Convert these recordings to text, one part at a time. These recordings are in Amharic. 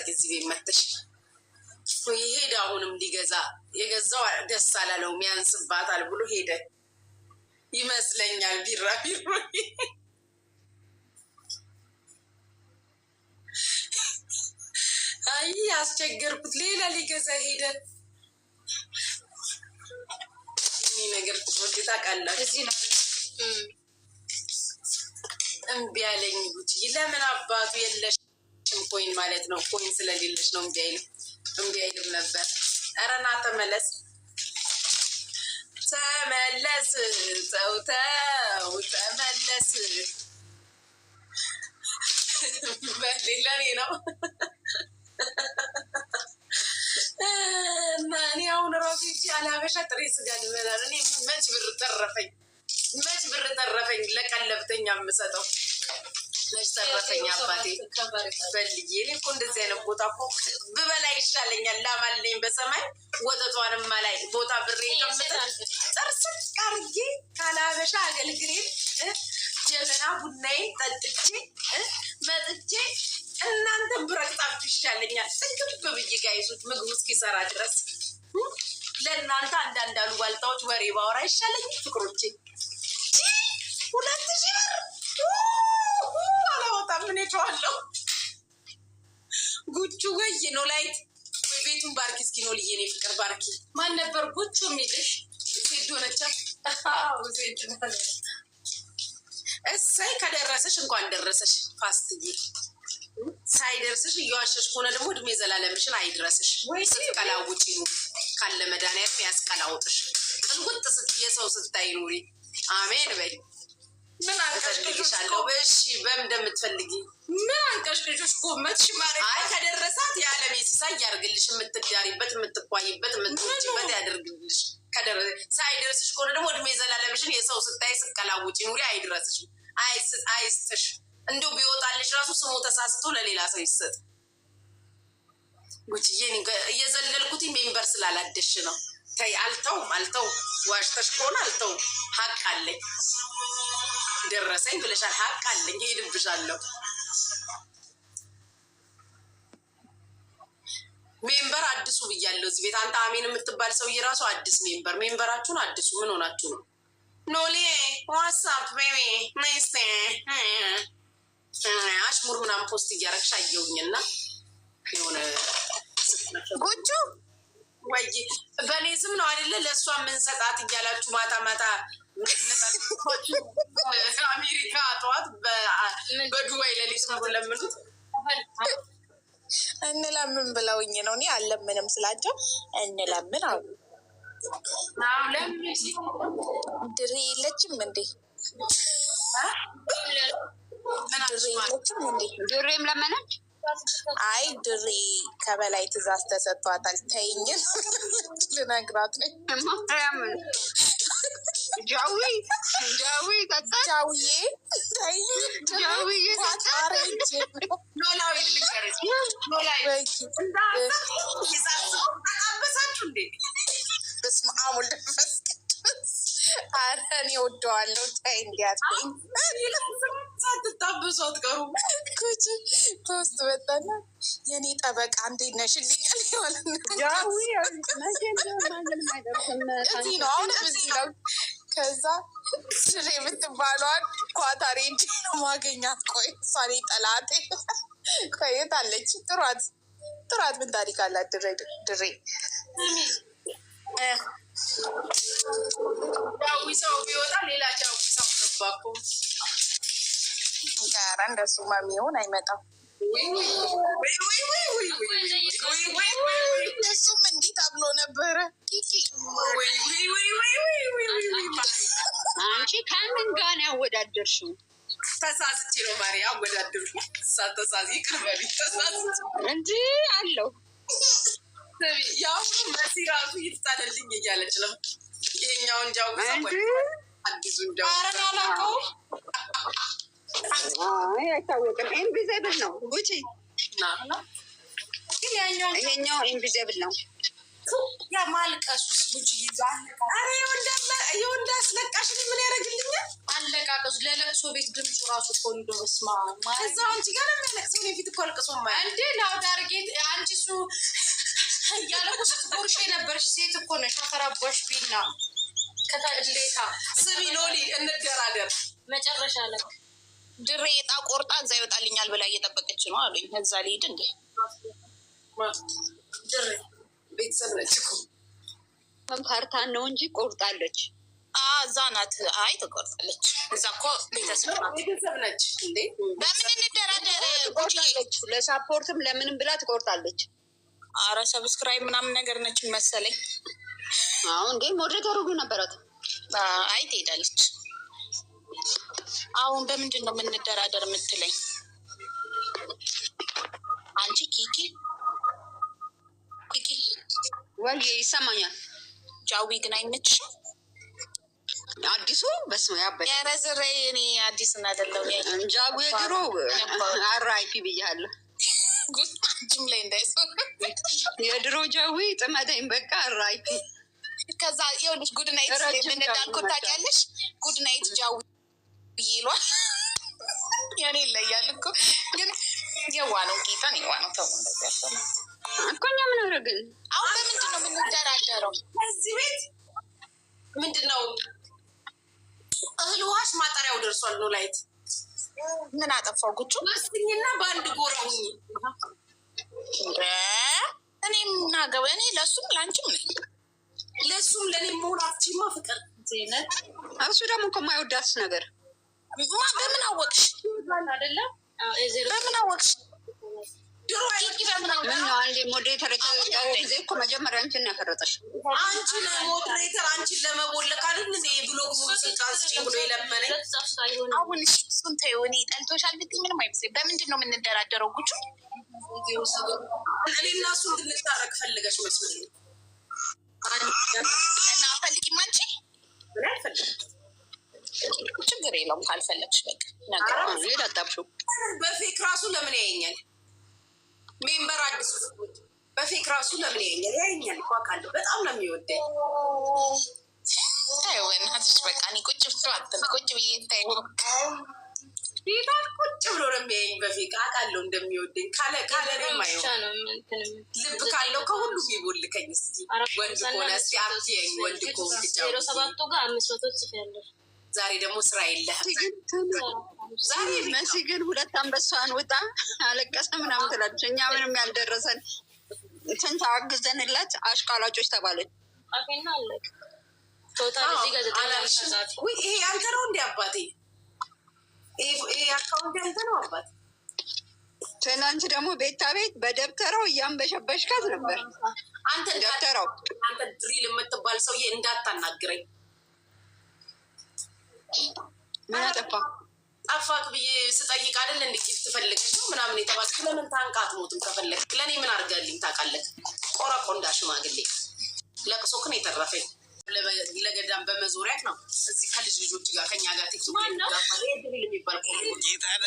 ልቀቂ። እዚህ ቤት መተሽ ወይ ሄደ። አሁንም ሊገዛ የገዛው ደስ አላለውም፣ ያንስባታል ብሎ ሄደ ይመስለኛል። ቢራ ቢሮ አይ አስቸገርኩት። ሌላ ሊገዛ ሄደ። ይህ ነገር ትሮች ታውቃላችሁ። እምቢ አለኝ ጉቺ። ለምን አባቱ የለሽም coin ማለት ነው። Coin ስለሌለሽ ነው እምቢ አይልም፣ እምቢ አይልም ነበር። ኧረ ና ተመለስ፣ ተመለስ፣ ተው ተው ተመለስ። ለኔ ነው እና እኔ አሁን ራሱ ይቺ አለሀበሻ ጥሬ ስጋ ልበላ ነው። እኔ መች ብር ተረፈኝ? መች ብር ተረፈኝ? ለቀለብተኛ የምሰጠው መች ተረፈኝ? አባቴ በልዬ እኔ እኮ እንደዚህ አይነት ቦታ እኮ ብበላ ይሻለኛል። ላም አለኝ በሰማይ ወተቷንም አላይ ቦታ ብሬ ከምጥል ጥርስቅ አድርጌ ካለሀበሻ አገልግሬን ጀበና ቡናዬን ጠጥቼ መጥቼ እናንተን ብረግጣችሁ ይሻለኛል። ጥግብ ብዬ guys ኦች ምግቡ እስኪሰራ ድረስ ለእናንተ አንዳንድ አሉባልታዎች ወሬ ባወራ ይሻለኛል። ፍቅሮቼ 2000 ብር አላወጣም። ምን እጨዋለሁ? ጉቹ ወይ ነው ላይት ወይ ቤቱን ባርኪ እስኪ ነው ልዬ እኔ ፍቅር ባርኪ። ማን ነበር ጉቹ የሚልሽ? ዜድ ሆነቻ። ዜድ እሰይ፣ ከደረሰሽ እንኳን ደረሰሽ ፋስትዬ። ሳይደርስሽ እየዋሸሽ ከሆነ ደግሞ እድሜ ዘላለምሽን አይድረስሽ። ስትቀላውጪ ኑሪ። ካለ መድኃኒዓለም ያስቀላውጥሽ። ቅልውጥ ስትይ ሰው ስታይ ኑሪ። አሜን በይ። ምን እፈልግሻለሁ። እሺ፣ በምን እንደምትፈልጊ ምን አንቀሽቅሾሽ ጎመትሽ ማለት አይ ከደረሳት የዓለም ሲሳይ ያርግልሽ። የምትዳሪበት፣ የምትኳይበት፣ የምትውጭበት ያደርግልሽ። ሳይደርስሽ ከሆነ ደግሞ እድሜ ዘላለምሽን የሰው ስታይ ስትቀላውጪ ኑሪ። አይድረስሽም፣ አይስጥሽ። እንዲሁ ቢወጣልሽ ራሱ ስሙ ተሳስቶ ለሌላ ሰው ይሰጥ። ጉቺዬ እየዘለልኩት member ስላላደሽ ነው። ተይ፣ አልተውም፣ አልተውም። ዋሽተሽ ከሆነ አልተውም። ሀቅ አለኝ። ደረሰኝ ብለሻል። ሀቅ አለኝ። ሄድብሻለሁ። Member አድሱ ብያለሁ። እዚህ ቤት አንተ አሜን የምትባል ሰውዬ ራሱ አዲስ member፣ member ኣችሁን አድሱ። ምን ሆናችሁ ነው? ኖሌ what's up baby nice አሽሙር ምናምን post እያረግሽ አየሁኝና የሆነ ጉቹ ወይ በእኔ ስም ነው አይደለ? ለእሷ የምንሰጣት እያላችሁ ማታ ማታ አሜሪካ ጠዋት በዱባይ ሌሊት ነው ለምኑት። እንለምን ብለውኝ ነው። እኔ አልለምንም ስላቸው እንለምን አሉ። ድሬ የለችም እንዴ? ድሬ የለችም እንዴ? ድሬም ለመነች። አይ ድሬ ከበላይ ትእዛዝ ተሰጥቷታል። ተይኝ ልነግራት ነው። ማርያምን ጃዊ ጃዊ ጠጣ ጃውዬ ተይኝ። ጃዊዬ ጠጣ። ቋጣሪ ሂጅ ነው። ኖላዊ ልንገርሽ፣ ኖላዊ ተጣበሳችሁ እንዴ? በስመ አብ ወወልድ ወመንፈስ ቅዱስ። ኧረ እኔ እወደዋለሁ። ተይ እንዲህ አትበይኝ። ሳትጣበሱ አትቀሩም። ጉቺ ቶስት መጣና የኔ ጠበቃ እንዴት ነሽልኛል ማለት ነው። ጃዊ መቼም ቢሆን ማንንም አይደርስም። እዚህ ነው፣ አሁንም እዚህ ነው። ከዛ ድሬ የምትባለዋን ኳታሪ እንጂ ነው ማገኛት። ቆይ እሷ እኔ ጠላቴ ከየት አለች? ጥሯት፣ ጥሯት። ምን ታሪክ አላት ድሬ? ድሬ ጃዊ ሰው ቢወጣ ሌላ ጃዊ ሰው ገባ እኮ። ኧረ እንደሱማ የሚሆን አይመጣም። እሱም እንዲህ ተብሎ ነበረ። ኪኪ አንቺ ከምን ጋር ነው ያወዳደርሽው? ተሳስቼ ነው ማሪ አወዳደርኩ። ተሳስ ይቅር በሉኝ፣ ተሳስቼ እንጂ አለው የአሁኑ መሲ ራሱ ይፍታልልኝ እያለች ነው። ይሄኛውን ጃዊ ሰው አዲሱን ጃዊ ኧረ እኔ አላውቀውም። አይ አይታወቅም። Invisible ነው ጉቺ፣ ግን ያኛው ይሄኛው invisible ነው። ያ ማልቀሱስ ጉቺ ኧረ የወንድ አስለቃሽ ምን ያደርግልኛል? አለቃቀሱ ለለቅሶ ቤት ድምፁ ራሱ እኮ እንደው በስመ አብ እዛው አንቺ ጋር ነው የሚያለቅሰው። እኔ ፊት እኮ አልቅሶ ማያ እንዴ loud አድርጌ እሱ እያለ እኮ ስትጎርሽ የነበረሽ ሴት እኮ ነሽ። አፈራባሽ ቢና ከታሌታ ስሚ ሎሊ፣ እንደራደር መጨረሻ ላይ ድሬ ዕጣ ቆርጣ እዛ ይወጣልኛል ብላ እየጠበቀች ነው አሉኝ። እዛ ልሂድ እንዴ? ድሬ ቤተሰብ ነች እኮ። ፈርታን ነው እንጂ ቆርጣለች። እዛ ናት። አይ ትቆርጣለች። እዛ እኮ ቤተሰብ ናት። ቤተሰብ ነች እንዴ? በምን እንደራደር? ትቆርጣለች። ለ support ም ለምንም ብላ ትቆርጣለች። አረ subscribe ምናምን ነገር ነች መሰለኝ። አሁን ግን moderator ሁሉ ነበራት። አይ ትሄዳለች። አሁን በምንድን ነው የምንደራደር የምትለኝ አንቺ? ኪኪ ኪኪ ወይ ይሰማኛል። ጃዊ ግን አይመችሽም? አዲሱ በስመ ያበደ ኧረ ዝሬ እኔ አዲስን አይደለሁም። ጃዊ የድሮ RIP ብያለሁ። አንቺም ላይ እንዳይሰው የድሮ ጃዊ ጥመደኝ በቃ RIP። ከዛ ይኸውልሽ good night ምን እንዳልኩት ታውቂያለሽ? Good night ጃዊ ይሏል። የኔ ይለያል እኮ ግን የዋ ነው ጌታን የዋ ነው። ተው እንደዚህ ያሰለ እኮ እኛ ምን አደረግን? አሁን በምንድን ነው የምንደራደረው? ከዚህ ቤት ምንድን ነው እህል ውሃሽ ማጠሪያው ደርሷል። ነው ላይት ምን አጠፋው ጉቹ? ወስኝና በአንድ ጎራ ሁኚ። እኔ ምን አገባ? እኔ ለእሱም ለአንቺም ነኝ። ለእሱም ለእኔ መሆን አትችይማ ፍቅር። ዜነት እሱ ደግሞ እኮ የማይወዳት ነገር ማ በምን አወቅሽ? አይደለም በምን አወቅሽ? ድሮ ኪኪ በምን አወቅሽ? ምን ነው አንዴ moderator የተቀየረ ጊዜ እኮ መጀመሪያ አንቺን ነው ያፈረጠሽ። አንቺን moderator አንቺን ለመቦለክ አይደል እንዴ block ሙሉ ስልጣን ስጪኝ ብሎ የለመነኝ። አሁን እሺ እሱን ተይው። እኔ ጠልቶሻል ብትይ ምንም አይመስለኝም። በምንድን ነው የምንደራደረው ጉቹ? እኔ እና እሱ እንድንታረቅ ፈልገሽ መስሎኝ ነው። እና አፈልጊም አንቺ እኔ አልፈልግም። ችግር የለውም ካልፈለግሽ በቃ ነገር ሄድ አጣብሽው። በ fake ራሱ ለምን ያየኛል? Member አዲሱ በ fake ራሱ ለምን ያየኛል? ያየኛል እኮ አውቃለሁ። በጣም ነው የሚወደኝ። ተይው በእናትሽ በቃ እኔ ቁጭ ብሎ አትል ቁጭ ብዬ ተይው። ጌታን ቁጭ ብሎ ነው የሚያየኝ በ fake አውቃለሁ እንደሚወደኝ። ካለ ካለ እኔም አይሆን ልብ ካለው ከሁሉም ይቦልከኝ። እስኪ ወንድ ከሆነ እስኪ አትየኝ። ወንድ ከሆንክ ጫው 07 ጋር 500 ጽፌያለሁ። ዛሬ ደግሞ ስራ የለህም። ዛሬ መሲ ግን ሁለት አንበሳዋን ውጣ አለቀሰ ምናምን ትላለች። እኛ ምንም ያልደረሰን ስንት አግዘንላት አሽቃላጮች ተባለች። ጻፌና አለቀ። Total እዚህ ጋር 9 ጻፊ። ውይ ይሄ ያንተ ነው እንዴ አባቴ? ይሄ account ያንተ ነው አባቴ? ትናንት ደግሞ ቤታ ቤት በደብተራው እያንበሸበሽካት ነበር። አንተ ደብተራው አንተ ድሪል የምትባል ሰውዬ እንዳታናግረኝ። ምን አጠፋ? ጠፋክ ብዬ ስጠይቅ አይደል እንደ gift ፈልገሽ ነው ምናምን የተባልክ። ለምን ታንቃ አትሞትም? ከፈለግ ለእኔ ምን አድርገልኝ ታውቃለህ? ቆረቆንዳ ሽማግሌ ለቅሶክን የተረፈኝ ለገዳም በመዞሪያት ነው። እዚህ ከልጅ ልጆች ጋር ከኛ ጋር ቲክቶክ ላይ ድሪል የሚባል ቆረቆንዳ ጌታን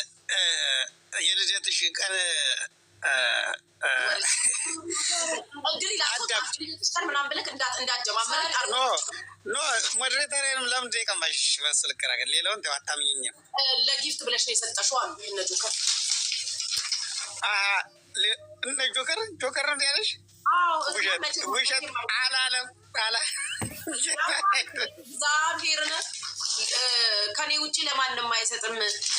የልደትሽ ቀን ድሪል ቀን ምናምን ብለህ እንዳትጀማመረን No no moderator ኤንም ለምንድን የቀማሽ መስል ከራገ ሌላውን ተው አታምኚኝም። ለ gift ብለሽ ነው የሰጠሽው አሉ እነ ጆከር። እነ ጆከር ጆከር ነው ያለሽ? ውሸት ውሸት አላለም አላ እግዚአብሔርን ከኔ ውጭ ለማንም አይሰጥም።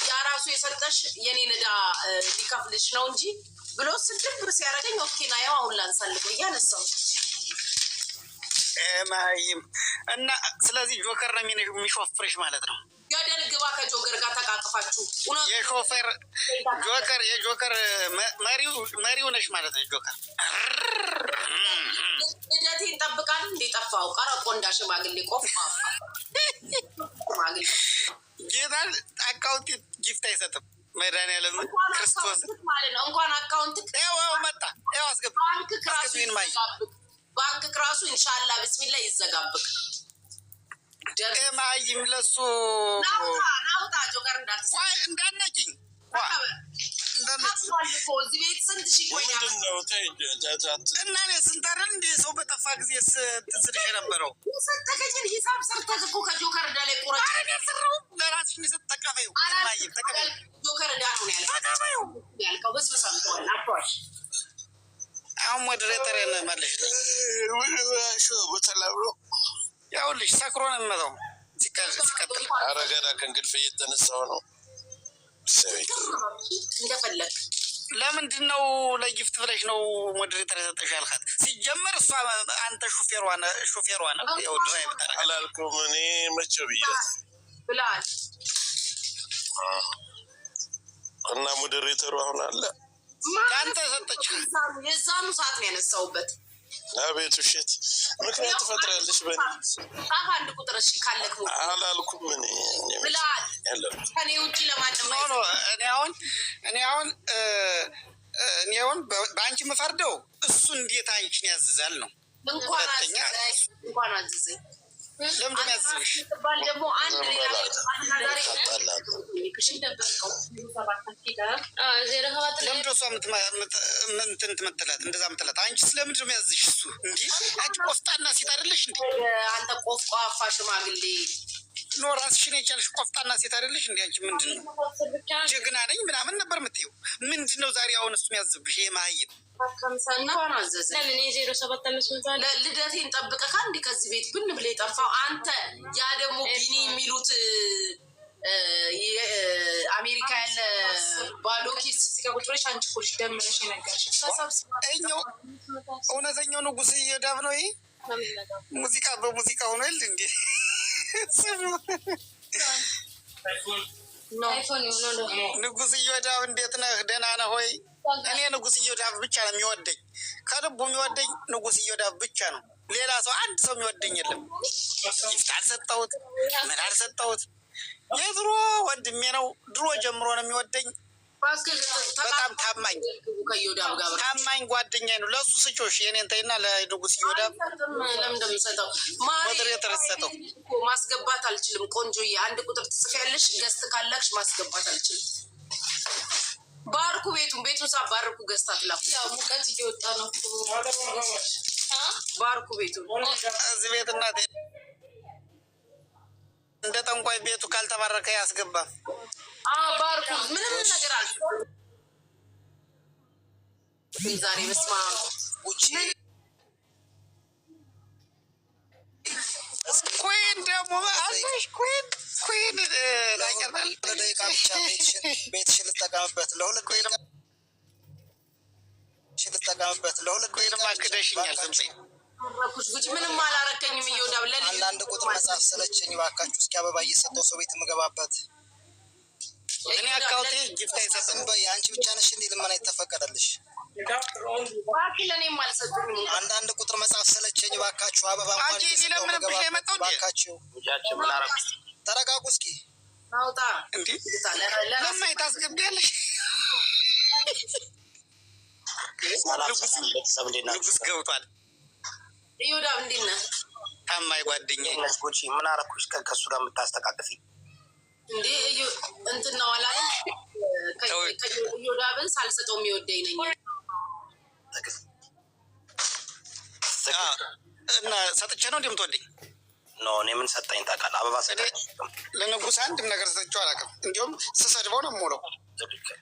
ያ ራሱ የሰጠሽ የኔን ዕዳ ሊከፍልሽ ነው እንጂ ብሎ ስድብ ሲያደርገኝ okay ና ያው አሁን ላንሳልፍ እያነሳው ማይም እና ስለዚህ ጆከር ነው የሚሾፍርሽ ማለት ነው። ገደል ግባ ከጆከር ጋር ተቃቅፋችሁ የሾፌር ጆከር የጆከር መሪው መሪው ነሽ ማለት ነው። ጆከር ልደቴን ጠብቃል እንዴ ጠፋው? ቀረቆንዳ ሽማግሌ ቆፍ ሽማግሌ ጌታን account gift አይሰጥም። መድኃኒዓለም ክርስቶስ ማለት ነው። እንኳን account ያው መጣ ያው አስገቢ ባንክ ክራሱ አስገቢን ማይ ይዘጋብክ፣ ባንክ ክራሱ ኢንሻአላ ብስሚላ ይዘጋብክ። ማይም ለሱ ናውጣ ናውጣ ጆከር እንዳትሰ ቆይ እንዳነቂኝ እንዳነቂኝ ታስሯል እኮ እዚህ ቤት ስንት ሺህ coin ምንድን ነው? ተይ እንጂ፣ እና እኔ ስንት አይደል እንደ ሰው በጠፋ ጊዜ ስትስልሽ የነበረው የሰጠከኝን ሂሳብ ሰርተህ እኮ ከጆከር ዕዳ ላይ ቁረጥ። ኧረ እኔ አልሰራሁም። ለራስሽ ነው የሰጠ ተቀበይው፣ ማይም ተቀበይው፣ ጆከር ዕዳ ነው ያልከው ተቀበይው። ያልከው ህዝብ ሰምተዋል። አቷል አሁን Moderator መልሽልኝ። በሰላም ነው። ያውልሽ ሰክሮ ነው የሚመጣው። ሲቀጥል ኧረ ገና ከእንቅልፌ እየተነሳሁ ነው። እንደፈለግ ለምንድን ነው ለ gift ብለሽ ነው moderator የሰጠሽ ያልካት? ሲጀመር እሷ አንተ ሹፌሯ ነህ፣ ሹፌሯ ነህ። ያው drive ታደርጋለህ አላልኩም እኔ መቼው ብያት ብለሃል። እና moderator ኡ አሁን አለ። ለአንተ ሰጠች። የዛኑ ሰዓት ነው ያነሳውበት። አቤት ውሸት! ምክንያት ትፈጥሪያለሽ። በእኔ ጻፍ አንድ ቁጥር እሺ፣ ካለክ አላልኩም እኔ ብለሃል። አላልኩም። ከኔ ውጭ ለማንም No, no፣ እኔ አሁን በአንቺ የምፈርደው እሱ እንዴት አንቺን ያዝዛል ነው። እንኳን ሁለተኛ እንኳን አዘዘኝ። ለምንድን ነው ያዝብሽ? ባል ደግሞ አንድ ሌላ ታጣላት። 07 ላይ ለምንድን ነው እሷ እንትን ትመትላት እንደዛ ምትላት? አንቺ ስለምንድን ነው የሚያዝሽ እሱ? እንዲህ አንቺ ቆፍጣና ሴት አይደለሽ እንዴ? አንተ ቆፍቋፋ ሽማግሌ። No፣ ራስሽን የቻልሽ ቆፍጣና ሴት አይደለሽ እንዴ? አንቺ ምንድን ነው ጀግና ነኝ ምናምን ነበር የምትይው። ምንድን ነው ዛሬ አሁን እሱ የሚያዝብሽ? ይሄ መሀይም። እንኳን አዘዘኝ። ለምን የ07 500 አለ? ልደቴን ጠብቀህ ከአንድ ከዚህ ቤት ብን ብለህ የጠፋው አንተ። ያ ደግሞ ቢኒ የሚሉት አሜሪካ ያለ ባዶ ኪስ ቁጭ ብለሽ አንቺ እኮ ነሽ ደምረሽ የነገርሽ። እኛው እውነተኛው ንጉስ እየዳብ ነው። ይሄ ሙዚቃ በሙዚቃ ሆኖ የለ እንዴ? ስሙ። አይፎን የሆነው ደግሞ ንጉስ እዮዳብ እንዴት ነህ? ደህና ነህ ሆይ? እኔ ንጉስ እዮዳብ ብቻ ነው የሚወደኝ፣ ከልቡ የሚወደኝ ንጉስ እዮዳብ ብቻ ነው። ሌላ ሰው አንድ ሰው የሚወደኝ የለም። Gift አልሰጠሁት፣ ምን አልሰጠሁት። የድሮ ወንድሜ ነው። ድሮ ጀምሮ ነው የሚወደኝ። በጣም ታማኝ ከዮዳብ ጋር ታማኝ ጓደኛ ነው። ለእሱ ስጮሽ የኔን ተይና ለንጉስ እዮዳብ ለምን እንደምሰጠው Moderator ሰጠው። ማስገባት አልችልም። ቆንጆዬ አንድ ቁጥር ትጽፊያለሽ። Guest ካላክሽ ማስገባት አልችልም። ባርኩ ቤቱን፣ ቤቱን ሳባርኩ guest አትላኩ። ያው ሙቀት እየወጣ ነው እኮ። ባርኩ ቤቱን። እዚህ ቤት እናቴ እንደ ጠንቋይ ቤቱ ካልተባረከ ያስገባም። ባርኩ። ምንም ነገር አል ዛሬ በስመ አብ። ጉቺ። Queen ደግሞ አለሽ። Queen, queen ታውቂያታለሽ? ለደቂቃ ብቻ ቤትሽን ልጠቀምበት፣ ለ2 ደቂቃ ልጠቀምበት፣ ለ2 Queen ደቂቃ ማ ብቻ ክደሽኛል። ዝም በይ። እባካችሁ። አረኩሽ ጉጂ፣ ምንም አላረከኝም። እየወዳብ ለልጅ አንዳንድ ቁጥር መጻፍ ሰለቸኝ። እባካችሁ እስኪ አበባ እየሰጠው ሰው ቤት የምገባበት። እኔ account ኤ gift አይሰጥም። ዝም በይ አንቺ ብቻ ነሽ እንዲህ ልመና የተፈቀደልሽ። እባክህ ለእኔም አልሰጡኝም። አንዳንድ ቁጥር መጻፍ ሰለቸኝ። እባካችሁ አበባ እንኳን አንቺ እየሰጠው ሊለምንብሽ ነው የምገባበት የመጣው እንዴ? እባካችሁ ተረጋጉ እስኪ። አውጣ። እንዴ ለማይ ታስገቢያለሽ? ሰላም ሰላም፣ ቤተሰብ እንዴት ናችሁ? ንጉስ ገብቷል። እዮዳብ እንዴት ነህ? ታማኝ ጓደኛዬ። ነሽ ጉቺ፣ ምን አደረኩሽ? ከእሱ ጋር የምታስተቃቅፊ እንዴ እዩ እንትን ነው አላለም። እዮዳብን ሳልሰጠው የሚወደኝ ነኝ። እና ሰጥቼ ነው እንደምትወደኝ? No፣ እኔ ምን ሰጠኝ ታውቃለህ? አበባ ሰጠኝ። ለንጉስ አንድም ነገር ሰጥቼው አላውቅም። እንዲሁም ስሰድበው ነው የምውለው። ትክክል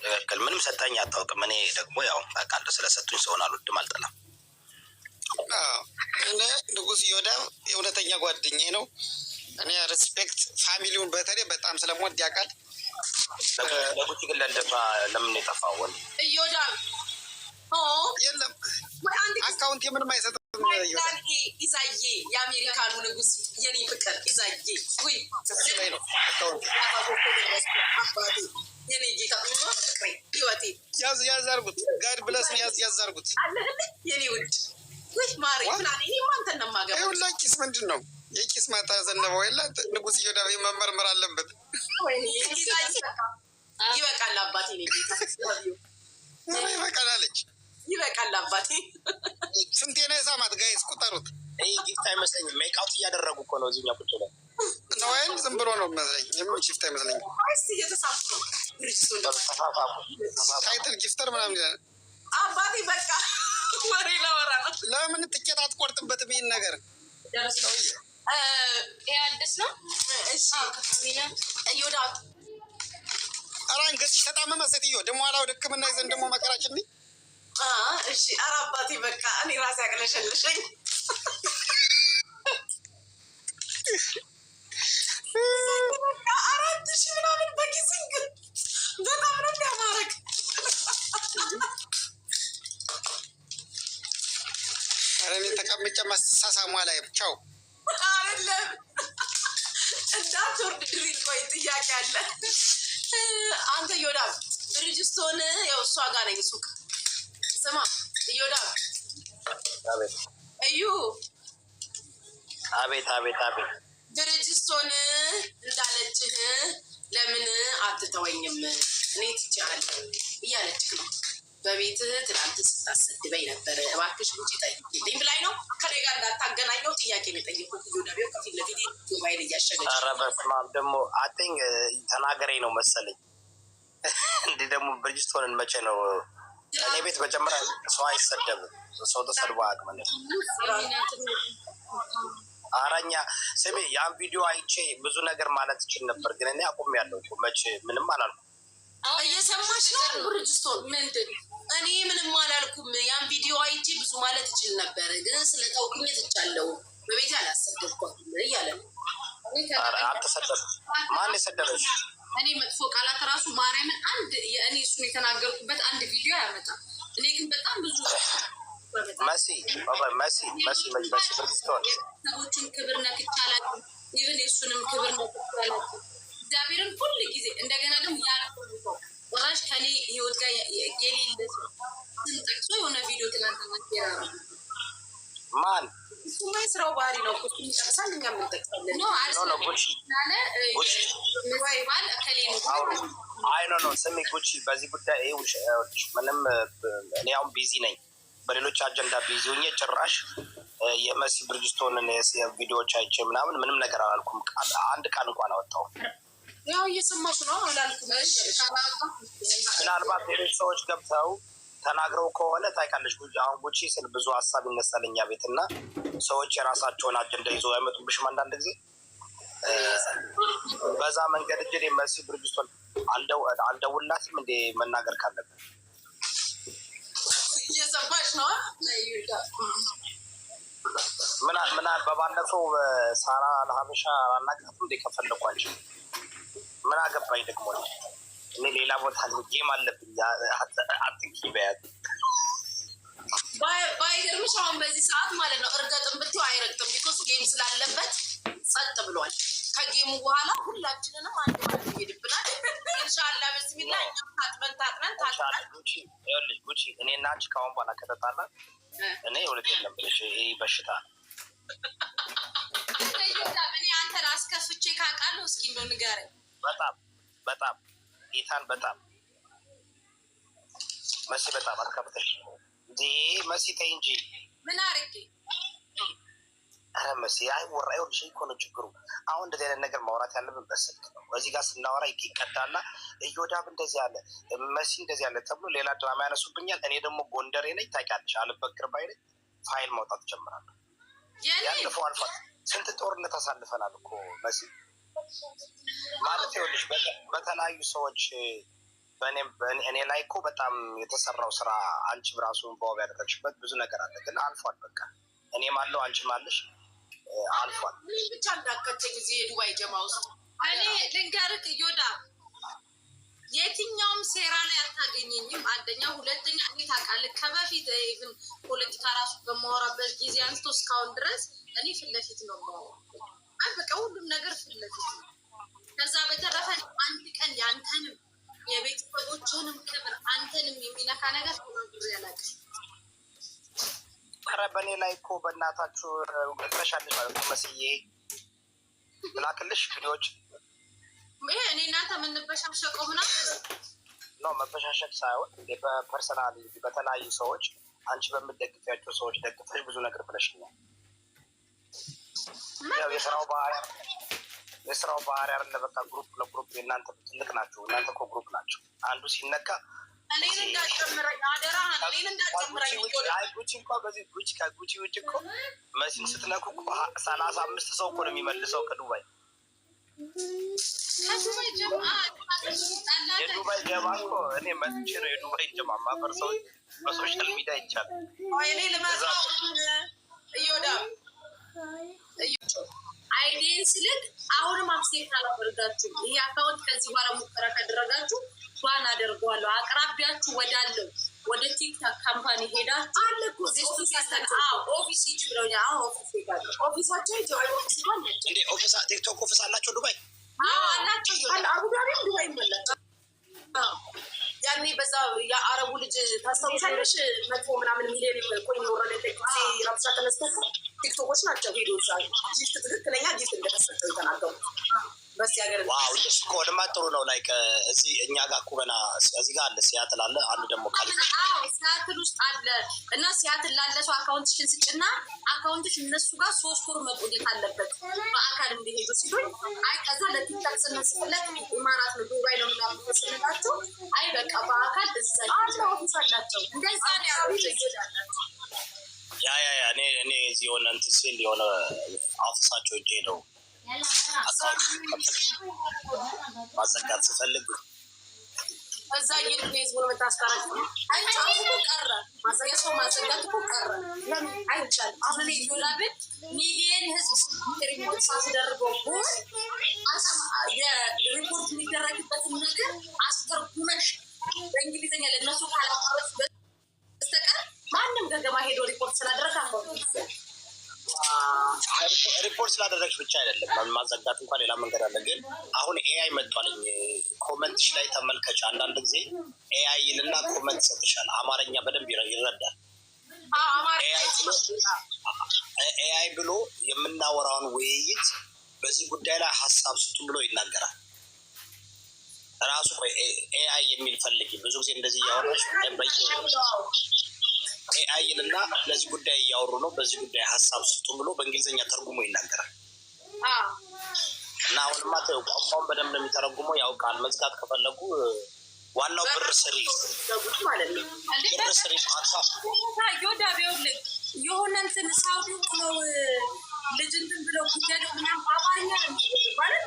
ትክክል። ምንም ሰጠኝ አታውቅም። እኔ ደግሞ ያው ታውቃለህ፣ ስለሰጡኝ ሰውን አልወድም፣ አልጠላም። እኔ ንጉስ እዮዳብ የእውነተኛ ጓደኛዬ ነው። እኔ respect family ውን በተለይ በጣም ስለምወድ ያውቃል። ለጉቺ ግን ለልደቷ ለምን የጠፋው ወንድ? እዮዳብ የለም account የምንም አይሰጥም። ኢዛዬ የአሜሪካኑ ንጉስ የኔ ፍቅር ኢዛዬ ውይ ላይ ነው account። የኔ ጌታ ፍቅሬ ህይወቴ። ያዝ ያዝ አድርጉት። God bless ያዝ ያዝ አድርጉት። አለህልኝ የኔ ውድ፣ ውይ ማሬ ምናምን። እኔማ አንተን ነው የማገባው። ይኸውልህ ኪስ ምንድን ነው? የኪስ ማታ ዘነበው የለ ንጉስ እዮዳብ መመርመር አለበት። ይበቃል አባቴ የኔ ጌታ። ኧረ ይበቃል አለች። ይበቃል አባቴ። ስንቴ ነው የሳማት? Guys ቁጠሩት። ይህ gift አይመስለኝም። Make out እያደረጉ እኮ ነው እዚህኛ ቁጭ ብለው። ነው ወይም ዝም ብሎ ነው መስለኝ። የምን gift አይመስለኝም። ወይስ እየተሳምኩ ነው? ተፋፋሙ። Title gifter ምናምን ይላል። አባቴ በቃ ወሬ ላወራ ነው። ለምን ትኬት አትቆርጥበትም? ይህን ነገር ሰውዬ። ይሄ አዲስ ነው። እሺ እዮዳብ። ኧረ አንገትሽ ተጣመመ ሴትዮ። ደግሞ ኋላ ወደ ሕክምና ይዘን ደግሞ መከራችን። እሺ፣ ኧረ አባቴ በቃ እኔ ራሴ አቅለሸለሸኝ። 4,000 ምናምን በ kissing በጣም ነው የሚያማረግ። ኧረ እኔ ተቀምጬ መሳሳሟ ላይ ቻው። አይደለም እንዳትወርድ ድሪል። ቆይ ጥያቄ አለ። አንተ ዮዳብ ብሪጅስቶን ያው እሷ ጋር ነኝ ሱቅ። ስማ ዮዳብ፣ እዩ። አቤት አቤት አቤት። ብሪጅስቶን እንዳለችህ ለምን አትተወኝም? እኔ ትቼሃለሁ እያለችህ ነው። በቤትህ ትናንት ስታሰድበኝ ነበረ። እባክሽ ውጪ ጠይቂልኝ ብላኝ ነው። ከኔ ጋር እንዳታገናኘው ጥያቄ ነው የጠየኩት። ዮዳቤው ከፊት ለፊት ሞባይል እያሸገች። ኧረ በስመ አብ፣ ደግሞ I think ተናገረኝ ነው መሰለኝ። እንዲህ ደግሞ ብሪጅስቶንን መቼ ነው እኔ ቤት መጀመሪያ ሰው አይሰደብም። ሰው ተሰድቦ አያውቅም። አረኛ ስሜ ያን ቪዲዮ አይቼ ብዙ ነገር ማለት እችል ነበር፣ ግን እኔ አቁሜያለሁ እኮ፣ መቼ ምንም አላልኩም። እየሰማች ነው ብሪጅስቶን? ምንድን? እኔ ምንም አላልኩም። ያን ቪዲዮ አይቼ ብዙ ማለት እችል ነበር፣ ግን ስለታውቅኝ ትቻለሁ። በቤት አላሰደብኳትም እያለ ነው። አልተሰደብም። ማን የሰደበሽ? እኔ መጥፎ ቃላት ራሱ ማርያምን አንድ የእኔ እሱን የተናገርኩበት አንድ ቪዲዮ አያመጣም። እኔ ግን በጣም ብዙ መሲ፣ መሲ፣ መሲ፣ መሲ ብሪጅስቶን፣ ሰዎችን ክብር ነክቼ አላውቅም። Even የእሱንም ክብር ነክቼ አላውቅም። እግዚአብሔርን ሁል ጊዜ እንደገና ደግሞ ያልሆነ ሰው፣ ጭራሽ ከኔ ህይወት ጋር የሌለ ሰው ስም ጠቅሶ የሆነ ቪዲዮ ትናንትና ያረ ማን? እሱማ የስራው ባህሪ ነው እኮ፣ እሱም ይጠቅሳል፣ እኛም እንጠቅሳለን። No. No, no, ጉቺ፣ ጉቺ። ባል እከሌ ነው። አይ no, no፣ ስሚ ጉቺ፣ በዚህ ጉዳይ ይኸውልሽ፣ ምንም እኔ አሁን busy ነኝ፣ በሌሎች አጀንዳ busy ሆኜ ጭራሽ የመሲ ብርጅስቶንን ቪዲዮዎች አይቼ ምናምን ምንም ነገር አላልኩም። አንድ ቃል እንኳን አወጣሁም። ያው እየሰማሽ ነው፣ አላልኩም። ምናልባት ሌሎች ሰዎች ገብተው ተናግረው ከሆነ ታውቂያለሽ፣ አሁን ጉቺ ስል ብዙ ሀሳብ ይነሳል እኛ ቤት እና ሰዎች የራሳቸውን አጀንዳ ይዘው አይመጡብሽም አንዳንድ ጊዜ? በዛ መንገድ እጅ መሲ ብርጅስቶን አልደውላትም እንዴ መናገር ካለብን? እየሰማሽ ነው። ምና በባለፈው ሳራ ለሀበሻ አላናግራትም እንዴ ከፈለኳቸው? ምን አገባኝ ደግሞ ነው፣ እኔ ሌላ ቦታ game አለብኝ፣ አትንኪ በያት። ባይገርምሽ አሁን በዚህ ሰዓት ማለት ነው እርገጥም ብትይው አይረግጥም። Because game ስላለበት ጸጥ ብሏል። ከ game ኡ በኋላ ሁላችንንም አንድ ማለት ይሄድብናል። ኢንሻአላ ብስሚላ እኛም ታጥበን ታጥበን ታጥበን። ጉቺ፣ ይኸውልሽ ጉቺ፣ እኔ እና አንቺ ከአሁን በኋላ ከተጣላን እኔ እውነት የለም ብለሽ ይሄ በሽታ ነው። እኔ አንተን አስከፍቼ ካውቃለሁ? እስኪ እንደው ንገረኝ። በጣም በጣም፣ ጌታን በጣም፣ መሲ፣ በጣም አስከፍተሽ እንዴ፣ መሲ ተይ እንጂ። ምን አድርጌ? ኧረ መሲ አይወራ። ይኸውልሽ እኮ ነው ችግሩ። አሁን እንደዚህ አይነት ነገር ማውራት ያለብን በስልክ ነው። እዚህ ጋር ስናወራ ይቀዳና እዮዳብ እንደዚህ አለ፣ መሲ እንደዚህ አለ ተብሎ ሌላ ድራማ ያነሱብኛል። እኔ ደግሞ ጎንደሬ ነኝ ታውቂያለሽ፣ አልበግር ባይ ነኝ። ፋይል ማውጣት ጀምራለሁ። ያለፈው አልፏል። ስንት ጦርነት አሳልፈናል እኮ መሲ። ማለት ይኸውልሽ በተለያዩ ሰዎች እኔ ላይ እኮ በጣም የተሰራው ስራ፣ አንቺም ራሱን በዋብ ያደረግሽበት ብዙ ነገር አለ። ግን አልፏል። በቃ እኔም አለው አንቺም አለሽ፣ አልፏል። ብቻ እንዳከተኝ እዚህ የዱባይ ጀማ ውስጥ። እኔ ልንገርህ ዮዳ፣ የትኛውም ሴራ ላይ አታገኘኝም። አንደኛ፣ ሁለተኛ እኔ ታውቃለህ ከበፊት even ፖለቲካ ራሱ በማወራበት ጊዜ አንስቶ እስካሁን ድረስ እኔ ፊት ለፊት ነው የማወራው። አይ በቃ ሁሉም ነገር ፊት ለፊት ነው። ከዛ በተረፈ አንድ ቀን ያንተንም የቤተሰቦችህንም ክብር አንተንም የሚነካ ነገር ተናግሬ አላውቅም። ኧረ በእኔ ላይ እኮ በእናታችሁ ትረሻለሽ ማለት ነው መስዬ፣ ላክልሽ ቪዲዮዎች። ይሄ እኔ እናንተ የምንበሻሸቀው ምናምን No፣ መበሻሸቅ ሳይሆን በ personal በተለያዩ ሰዎች፣ አንቺ በምትደግፊያቸው ሰዎች ደግፈሽ ብዙ ነገር ብለሽኛል። ያው የስራው ባህሪ አይደለ። በቃ group ለ group የእናንተ ትልቅ ናቸው። እናንተ እኮ group ናቸው። አንዱ ሲነካ እኔን እንዳጨምረኝ አደራህን፣ እኔን እንዳጨምረኝ። አይ ጉቺ እንኳ በዚህ ጉቺ ከጉቺ ውጭ እኮ መሲን ስትነኩ እኮ 35 ሰው እኮ ነው የሚመልሰው ከዱባይ። ከዱባይ ጀማ። የዱባይ ጀማ እኮ እኔ መጥቼ ነው የዱባይ ጀማ ማፈርሰው። በ social media ይቻላል። እኔ ልመጣ እዮዳ። ID ን ስልክ አሁንም accept አላደርጋችሁም። ይህ account ከዚህ በኋላ ሙከራ ካደረጋችሁ ban አደርገዋለሁ። አቅራቢያችሁ ወዳለው ወደ ቲክታክ company ሄዳችሁ አለ እኮ። Office ሂጂ ብለውኛል። አሁን office ሄዳለሁ። Office ኣቸው ሄ office አላቸው። እንዴ፣ office፣ ቲክቶክ office አላቸው ዱባይ? አዎ አላቸው። አለ፣ አቡዳቢም ዱባይም አላቸው። ያኔ በዛ የአረቡ ልጅ ታስታውሳለሽ? 100 ምናምን ሚሊዮን coin የወረደበት ጊዜ ረብሻ ተነስቶ እኮ ቲክቶኮች ናቸው ሄዶ እዛ gift፣ ትክክለኛ gift እንደተሰጠው የተናገሩት በዚህ ሀገር። Wow፣ እንደሱ ከሆነማ ጥሩ ነው። Like እዚህ እኛ ጋር ኩበና እዚህ ጋር አለ፣ ሲያትል አለ፣ አንዱ ደግሞ ካሊፎርኒያ። አዎ ሲያትል ውስጥ አለ። እና ሲያትል ላለ ሰው account ሽን ስጭና account ሽ እነሱ ጋር 3 ወር መቆየት አለበት በአካል እንዲሄዱ ሲሉኝ፣ አይ ከዛ ለቲክታክ ስንጽፍለት ኢማራት ነው ዱባይ ነው ምናምን ስንላቸው፣ አይ በቃ በአካል እዛ አለ፣ office አላቸው። እንደዛ ነው ያሉት። Yeah፣ እኔ እዚህ የሆነ እንትን ሲል የሆነ office ኣቸው እጄ ነው account ማዘጋት ስፈልግ። እዛ እየሄድክ ህዝቡን የምታስቀረው። አይቻልም እኮ ቀረ። የሰው ማዘጋት እኮ ቀረ። አይቻልም። አሁን እኔ ዮላብን ሚሊየን ህዝብ ሪፖርት ሳስደርገው ቦል የሪፖርት የሚደረግበትን ነገር አስተርጉመሽ በእንግሊዝኛ ለእነሱ ካላቀረች በስተቀር ማንም ገገማ ሄዶ ሪፖርት ስላደረገ account ይዘጋል። ሪፖርት ስላደረግሽ ብቻ አይደለም ማዘጋት እንኳን ሌላ መንገድ አለ። ግን አሁን AI መጥቷልኝ። Comment ሽ ላይ ተመልከች። አንዳንድ ጊዜ AI ይልና comment ይሰጥሻል። አማርኛ በደንብ ይረዳል። AI ብሎ የምናወራውን ውይይት በዚህ ጉዳይ ላይ ሀሳብ ስጡ ብሎ ይናገራል። ራሱ ቆይ AI የሚል ፈልጊ። ብዙ ጊዜ እንደዚህ እያወራሽ AI ይልና ለዚህ ጉዳይ እያወሩ ነው፣ በዚህ ጉዳይ ሀሳብ ስጡ ብሎ በእንግሊዝኛ ተርጉሞ ይናገራል። እና አሁንማ ተይው፣ ቋንቋውን በደንብ ነው የሚተረጉመው፣ ያውቃል። መዝጋት ከፈለጉ ዋናው ብር ስሪ፣ ማለት ነው። ብር ስሪ። ዮዳ ቢውልህ የሆነ እንትን ሳውዲ ሆነው ልጅ እንትን ብለው ጉዳዩ ምናምን በአማርኛ ነው ማለት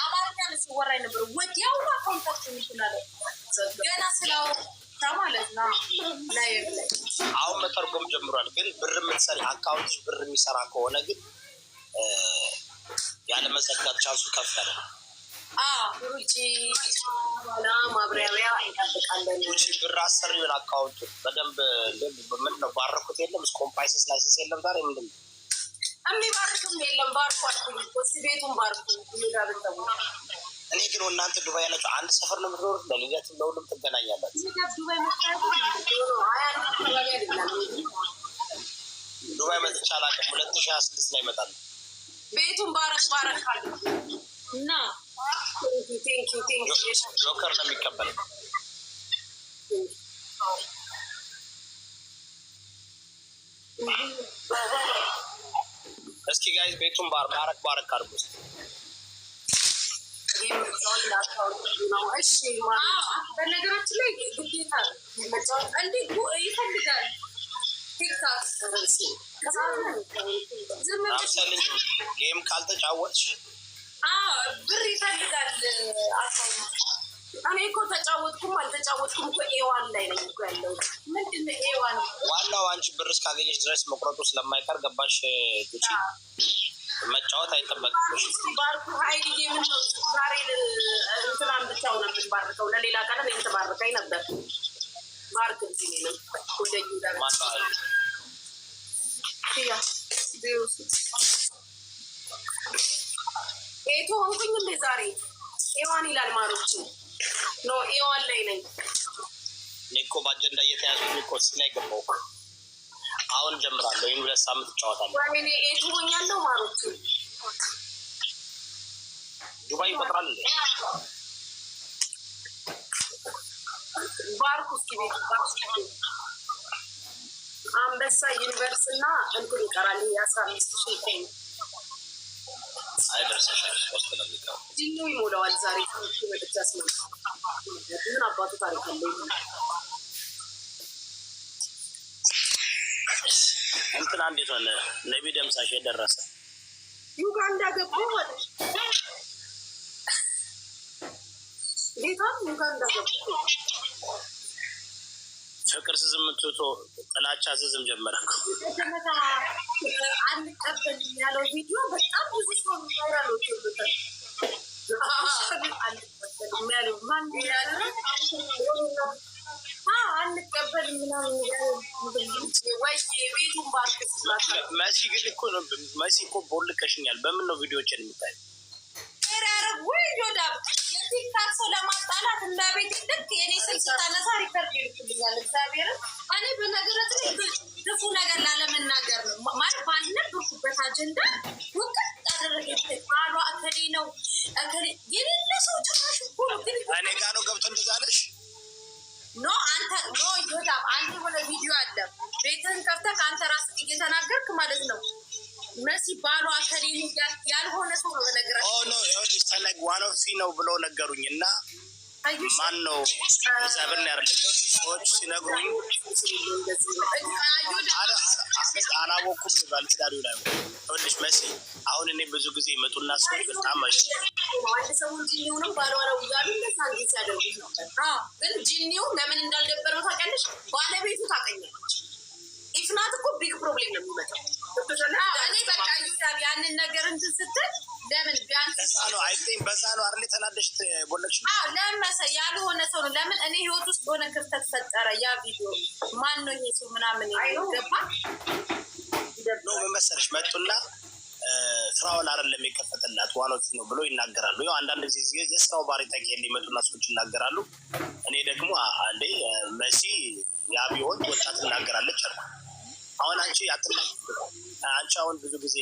አማርኛ ነው ሲወራ የነበረው። ወዲያውኑ account ኣቸው ይችላል ገና ስላወራ ማለት ነው ላይ ላይ። አሁን መተርጎም ጀምሯል። ግን ብር የምትሰሪ account ሽ ብር የሚሰራ ከሆነ ግን ያለ መዘጋት chance ኡ ከፍ ያለ ነው። ውጪ በኋላ ማብራሪያ እንጠብቃለን። ውጪ ብር አሰሪውን account ኡ በደንብ ምንድን ነው ባረኩት የለም ስኮምፓይሰስ license የለም። ዛሬ ምንድን ነው? የሚባርክም የለም። ባርኩ አልኩኝ እኮ እስኪ ቤቱን ባርኩ። ይዳብን ተቡ። እኔ ግን እናንተ ዱባይ ያላችሁ አንድ ሰፈር ነው የምትኖሩት? ለልደት ለሁሉም ትገናኛላችሁ። ዱባይ መታየት አይ አንድ አካባቢ አይደለም። ዱባይ መጥቼ አላውቅም። 2026 ላይ እመጣለሁ። ቤቱን ባረክ ባረክ አሉ። እና Thank you, thank you። ጆከር ነው የሚቀበለው። እስኪ guys ቤቱን ባረክ ባረክ አድርጉ እስኪ። እሺ። በነገራችን ላይ ግዴታ ነው እንዴ ይፈልጋል ቲክታክ ዝም ብለሽ አምሰልኝ game ካልተጫወትሽ። ብር ይፈልጋል account። እኔ እኮ ተጫወትኩም አልተጫወትኩም እኮ A1 ላይ ነኝ እኮ ያለሁት። ምንድን ነው A1? ዋናው አንቺ ብር እስካገኘሽ ድረስ መቁረጡ ስለማይቀር ገባሽ ጉቺ፣ መጫወት አይጠበቅብሽ። ባርኩ ሀይልዬ፣ ምን ነው ዛሬ እንትናን ብቻውን የምትባርከው? ለሌላ ቀን እኔም ትባርከኝ ነበር። ባርክ እንጂ እኔንም ወደ ይሁዳ። ማነው? A2 ሆንኩኝ እንዴ ዛሬ? A1 ይላል ማሮች። No, A1 ላይ ነኝ። እኔ እኮ በአጀንዳ እየተያዝኩኝ እኮ ላይ ገባሁ እኮ። አሁን ጀምራለሁ። ይህን 2 ሳምንት እጫወታለሁ። ወይኔ A2 ሆኛለሁ ማሮች። ዱባይ ይቆጥራል እንዴ? ባርኩ እስኪ ቤቱ ባርኩ። አንበሳ universe እና እንትን ይቀራል። ይሄ 15,000 እኮ ነው። አይ ደርሰሻል። ሶስት ነው የሚቀረው። ጂኑ ይሞላዋል ዛሬ መጥቻ ስመ ምን አባቱ ታሪክ አለው። እንትና እንዴት ሆነ? ነቢ ደምሳሽ የደረሰ ዩጋንዳ ገባሁ አለች። ጌታም ዩጋንዳ ገባ። ፍቅር ስዝም ትቶ ጥላቻ ስዝም ጀመረ እኮ። አንቀበልም ያለው ቪዲዮ በጣም ብዙ ሰው viral ወጥቶበታል። አንቀበልም ያለው ማን አንቀበልም ምናምን ያለው። ወይ ቤቱን ባርክ። መሲ ግን እኮ መሲ እኮ ቦልከሽኛል። በምን ነው ቪዲዮችን የምታይ? ወይ ዮዳብ፣ የቲክታክ ሰው ለማጣላት እና ቤት ልክ የኔ ስልክ ስታነሳ record ይልኩልኛል። እግዚአብሔርን እኔ በነገራችን ላይ ክፉ ነገር ላለመናገር ነው ማለት ባልነበርኩበት አጀንዳ ውቅት አደረገ። ባሏ እከሌ ነው እከሌ የሌለ ሰው ጭራሽ እኮ ነው ግን እኔ ጋ ነው ገብቶ እንደዛ አለሽ? No፣ አንተ no ዮዳብ፣ አንድ የሆነ ቪዲዮ አለ። ቤትህን ከፍተህ ከአንተ ራስህ እየተናገርክ ማለት ነው። መሲ ባሏ እከሌ ነው ያልሆነ ሰው ነው በነገራችን። Oh no፣ ይኸውልሽ ተነግ one of ነው ብሎ ነገሩኝ እና ማን ነው እግዚአብሔር ነው ያደረገው። ሰዎች ሲነግሩኝ አላወኩም። ባለትዳር ላይ ይኸውልሽ መሲ፣ አሁን እኔ ብዙ ጊዜ ይመጡና ሰዎች በጣም አንድ ሰው ጂኒውንም ባሏ ነው እያሉ እንደዛ እንዴት ሲያደርጉት ነበር። ግን ጂኒው ለምን እንዳልደበረው ታውቂያለሽ? ባለቤቱ ታውቀኛለች። If not እኮ big problem ነው የሚመጣው። እኔ በቃ ዩዳብ ያንን ነገር እንትን ስትል ለምን ቢያንስ በዛ ነው፣ I think በዛ ነው አይደል? የተናደሽ ቦለቅሽ። ለምን መሰለህ ያልሆነ ሰው ነው። ለምን እኔ ህይወት ውስጥ የሆነ ክፍተት ፈጠረ ያ ቪዲዮ። ማን ነው ይሄ ሰው ምናምን ገባ። No፣ ምን መሰለሽ፣ መጡና ስራውን አይደለም የከፈተላት one of ነው ብሎ ይናገራሉ። ያው አንዳንድ ጊዜ የስራው ባህሪ ታውቂያለሽ፣ ይመጡና ሰዎች ይናገራሉ። እኔ ደግሞ አንዴ መሲ ያ ቢሆን ወጣ ትናገራለች አልኩ። አሁን አንቺ አትና አንቺ አሁን ብዙ ጊዜ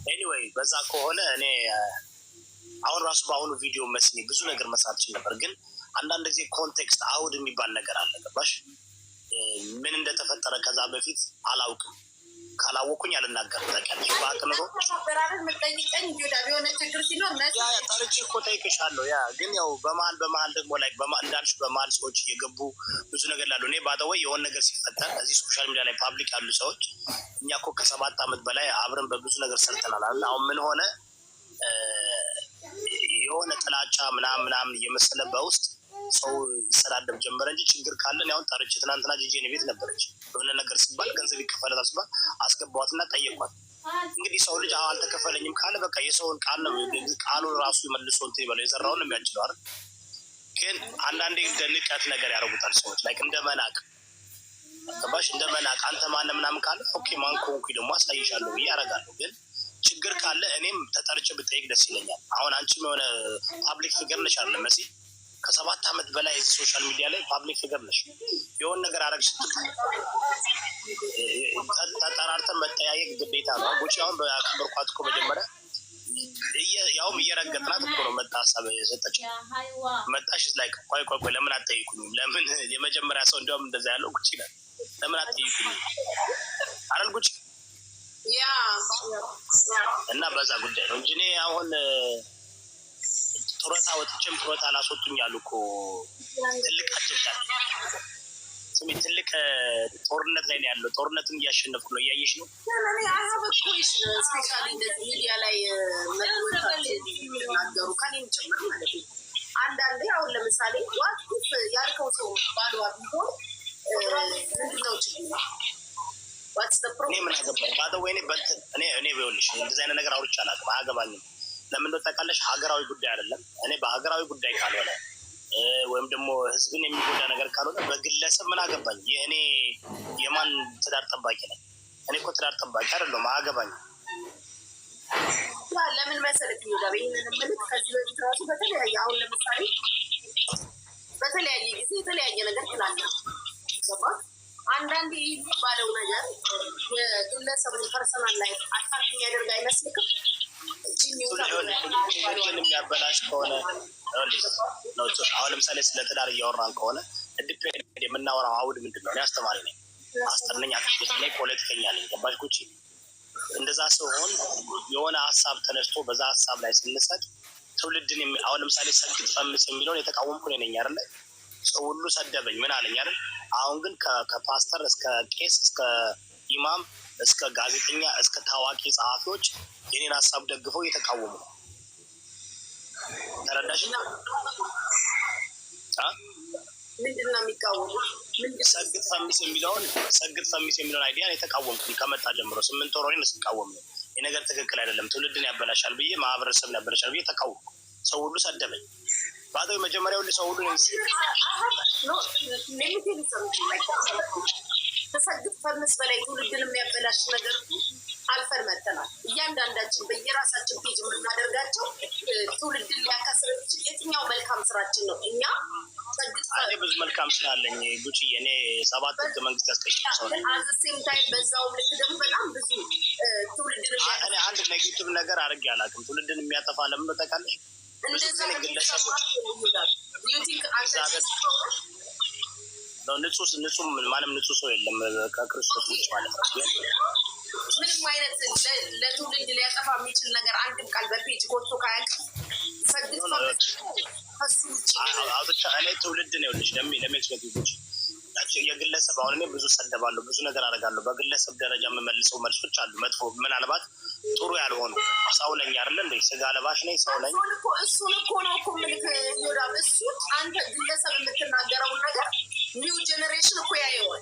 anyway በዛ ከሆነ እኔ አሁን ራሱ በአሁኑ ቪዲዮ መስኒ ብዙ ነገር መስራት ችል ነበር፣ ግን አንዳንድ ጊዜ context አውድ የሚባል ነገር አለ። ገባሽ? ምን እንደተፈጠረ ከዛ በፊት አላውቅም። ካላወኩኝ አልናገርም። ታውቂያለሽ፣ በአቅ ኑሮ የምጠይቀኝ ዮዳብ የሆነ ችግር ሲኖር Yeah፣ ጠርቼ እኮ ጠይቅሻለሁ። Yeah፣ ግን ያው በመሀል በመሀል ደግሞ ላይ እንዳልሽ በመሀል ሰዎች እየገቡ ብዙ ነገር ላሉ እኔ by the way የሆነ ነገር ሲፈጠር እዚህ social media ላይ public ያሉ ሰዎች እኛ እኮ ከ7 ዓመት በላይ አብረን በብዙ ነገር ሰርተናል። አሁን ምን ሆነ፣ የሆነ ጥላቻ ምናምን ምናምን እየመሰለ በውስጥ ሰው ይሰዳደብ ጀመረ እንጂ ችግር ካለን ያሁን ጠርቼ ትናንትና ጂጂ እኔ ቤት ነበረች። የሆነ ነገር ሲባል ገንዘብ ይከፈለታል ሲባል አስገባዋትና ጠየኳት። እንግዲህ ሰው ልጅ አልተከፈለኝም ካለ በቃ የሰውን ቃል ነው፣ ቃሉን ራሱ መልሶ እንትን ይበለው፣ የዘራውን ነው የሚያጭደው አይደል? ግን አንዳንዴ እንደ ንቀት ነገር ያደርጉታል ሰዎች፣ like እንደ መናቅ ገባሽ? እንደ መናቅ አንተ ማነህ ምናምን ካለ okay ማን ከሆንኩኝ ደግሞ አሳይሻለሁ ብዬ አደርጋለሁ። ግን ችግር ካለ እኔም ተጠርቼ ብጠይቅ ደስ ይለኛል። አሁን አንቺም የሆነ public figure ነሽ አለ መሲ፣ ከ7 ዓመት በላይ social media ላይ public figure ነሽ። የሆነ ነገር አረግሽ ተጠራርተን መጠያየቅ ግዴታ ነው። ጉቺ አሁን በከበርኳት እኮ መጀመሪያ ያውም እየረገጥናት እኮ ነው መጣ ሀሳብ የሰጠችው። መጣሽ ላይ ቆይ ቆይ ቆይ ለምን አትጠይቁኝም? ለምን የመጀመሪያ ሰው እንዲያውም እንደዛ ያለው ጉቺ ይላል። ለምን አትጠይቁኝም አይደል ጉቺ? Yeah። እና በዛ ጉዳይ ነው እንጂ እኔ አሁን ጡረታ ወጥቼም ጡረታ አላስወጡኝ አሉ እኮ። ትልቅ አጀንዳ ስሚ፣ ትልቅ ጦርነት ላይ ነው ያለው። ጦርነቱን እያሸነፍኩ ነው። እያየሽ ነው። I have a question፣ especially እንደዚህ ሚዲያ ላይ ናገሩ ከኔም ጭምር ማለት ነው። አንዳንዴ አሁን ለምሳሌ what if ያልከው ሰው ባሏ ቢሆን ምንድነው ችግሩ? What's the እኔ ምን አገባኝ? By the way እኔ በእንትን እኔ ይኸውልሽ እንደዚህ አይነት ነገር አውርቼ አላውቅም። አያገባኝም። ለምን እንደው ታውቃለሽ? ሀገራዊ ጉዳይ አይደለም። እኔ በሀገራዊ ጉዳይ ካልሆነ ወይም ደግሞ ህዝብን የሚጎዳ ነገር ካልሆነ በግለሰብ ምን አገባኝ? የእኔ የማን ትዳር ጠባቂ ነኝ? እኔ እኮ ትዳር ጠባቂ አይደለሁም። አያገባኝም። ለምን መሰለህ ይሄዳል። ይህንን የምልህ ከዚህ በፊት ራሱ በተለያየ አሁን ለምሳሌ በተለያየ ጊዜ የተለያየ ነገር ትላለህ። ገባህ? አንዳንዴ ይህ የሚባለው ነገር የግለሰቡን personal life attack የሚያደርግ አይመስልክም? ትውልድን የሚያበላሽ ከሆነ፣ አሁን ለምሳሌ ስለ ትዳር እያወራን ከሆነ depend የምናወራው አውድ ምንድን ነው? እኔ አስተማሪ ነኝ፣ ፓስተር ነኝ፣ አክቲቪስት ነኝ፣ ፖለቲከኛ ነኝ። ገባሽ ጉቺ? እንደዛ ሲሆን የሆነ ሀሳብ ተነስቶ በዛ ሀሳብ ላይ ስንሰጥ ትውልድን አሁን ለምሳሌ ሰግጥ ፈምስ የሚለውን የተቃወምኩ እኔ ነኝ አይደለ? ሰው ሁሉ ሰደበኝ ምን አለኝ አይደል? አሁን ግን ከፓስተር እስከ ቄስ እስከ ኢማም እስከ ጋዜጠኛ እስከ ታዋቂ ጸሐፊዎች የኔን ሀሳብ ደግፈው እየተቃወሙ ነው። ተረዳሽ? ምንድን ነው የሚቃወሙት? ምንድን ሰግጥ ፈሚስ የሚለውን፣ ሰግጥ ፈሚስ የሚለውን idea የተቃወምኩኝ ከመጣ ጀምሮ 8 ወር ሆነኝ ስቃወም ነው። ይህ ነገር ትክክል አይደለም፣ ትውልድን ያበላሻል ብዬ፣ ማህበረሰብን ያበላሻል ብዬ ተቃወምኩ። ሰው ሁሉ ሰደበኝ። ባዶ መጀመሪያ ሁሉ ሰው ሁሉ ነው? ከሰግጥ ፈምስ በላይ ትውልድን የሚያበላሽ ነገር አልፈን መጥተናል። እያንዳንዳችን በየራሳችን page የምናደርጋቸው ትውልድን ሊያከስር የሚችል የትኛው መልካም ስራችን ነው? እኛ ሰግጥ እኔ ብዙ መልካም ስራ አለኝ ጉቺ። እኔ ሰባት ህገ መንግስት ያስቀየርኩ ሰው ነኝ። At the same time በዛውም ልክ ደግሞ በጣም ብዙ ትውልድን እኔ አንድ negative ነገር አድርጌ አላውቅም። ትውልድን የሚያጠፋ ለምን ነው ታውቃለሽ? ብዙ እንደዛ ጊዜ ግለሰቦች you think አንተ ነው፣ ንጹህ ንጹህ ማንም ንጹህ ሰው የለም ከክርስቶስ ውጭ ማለት ነው። ግን ምንም አይነት ለትውልድ ሊያጠፋ የሚችል ነገር አንድም ቃል በ page ወጥቶ ካያውቅም ሰግጥ ከሱ ውጭ አውጥቻ እኔ ትውልድ ነው፣ ይኸውልሽ፣ ለሚ ጉቺ፣ የግለሰብ አሁን እኔ ብዙ ሰደባለሁ፣ ብዙ ነገር አደርጋለሁ። በግለሰብ ደረጃ የምመልሰው መልሶች አሉ፣ መጥፎ፣ ምናልባት ጥሩ ያልሆኑ። ሰው ነኝ አይደለ እንደ ስጋ ለባሽ ነኝ፣ ሰው ነኝ። እሱን እኮ ነው እኮ የምልህ ዮዳብ፣ እሱን አንተ ግለሰብ የምትናገረውን ነገር new generation እኮ ያየዋል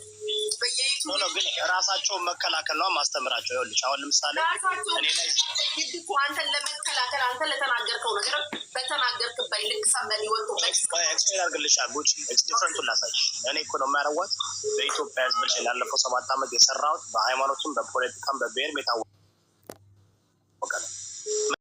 በየዩቱብ። No፣ ግን ራሳቸውን መከላከል ነው ማስተምራቸው። ይኸውልሽ፣ አሁን ለምሳሌ ራሳቸው እኔ ላይ ግድ እኮ አንተን ለመከላከል አንተ ለተናገርከው ነገር በተናገርክበት ልክ ሰመን ይወጡ Explain አድርግልሽ ጉቺ፣ different ኡን ላሳይሽ። እኔ እኮ ነው የማያረዋት በኢትዮጵያ ሕዝብ ላይ ላለፈው 7 ዓመት የሰራሁት በሃይማኖትም በፖለቲካም በብሔርም የታወቀ ነው።